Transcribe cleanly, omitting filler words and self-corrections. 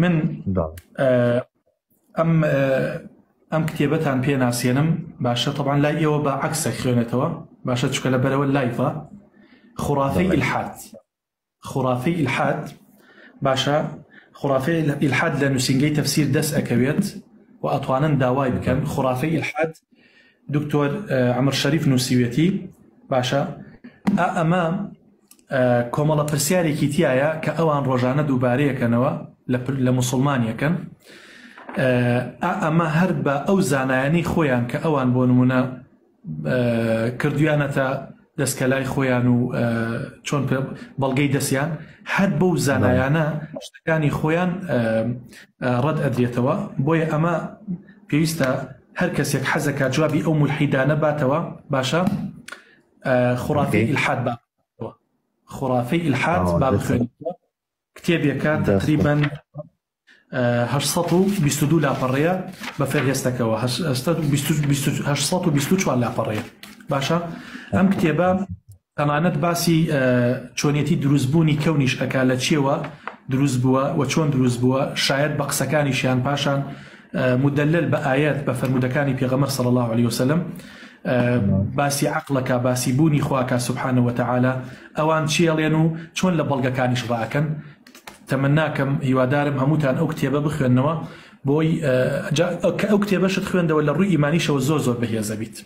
من ئەم ئەم کتێبەتان پێ ناسێنم باشە تەبان لای ئێوە بە عکسە خوێنێتەوە باشە چکە لە بەرەوە لایفە خرافەی ئیلحاد خورافەی ئیلحاد باشە خورافەی ئیلحاد لە نووسینگەی تەفسیر دەست ئەکەوێت و ئەتوانن داوای بکەن خورافەی ئیلحاد دکتۆر عمر شەریف نووسیوێتی باشە ئا ئەمە کۆمەڵە پرسیارێکی تایە کە ئەوان ڕۆژانە دووبارەیەکەنەوە لە مسلمانیەکەن ئا ئەمە هەر بە ئەو زانایانی خۆیان کە ئەوان بۆ نمونە کردویانەتە دەستکەلای خۆیان و چۆن بەڵگەی دەستیان هەر بەو زانایانە شتەکانی خۆیان ڕەت ئەدرێتەوە بۆیە ئەمە پێویستە هەر کەسێک حەزەکە جوابی ئەو مولحیدانە باتەوە باشە خرافی ئیلحاد با خرافی ئیلحاد با بخوێنەوە کتێبێکە تقریبا 822 لاپەڕەیە بە فێرهێستەکەوە 824 لاپەڕەیە باشە ئەم کتێبە تەنانەت باسی چۆنیەتی دروستبوونی کەونیش ئەکا لە چیەوە دروست بووە و چۆن دروست بووە شاید بە قسەکانیشیان پاشان مدلل بە ئاەت بە فەرمودەکانی پێغەمبەر صلی الله علیه وسلم باسی عقلەکە باسی بوونی خواکە سبحانه وتعالى ئەوان چیڵێن و چۆن لە بەڵگەکانیش ڕاکەن تەمەناکەم هیوادارم هەمووتان ئەو کتێبە بخوێنەوە بۆی کە ئەو کتێبەشت خوێندەوە لە ڕووی ئیمانیشەوە زۆر زۆر بەهێزە بیت.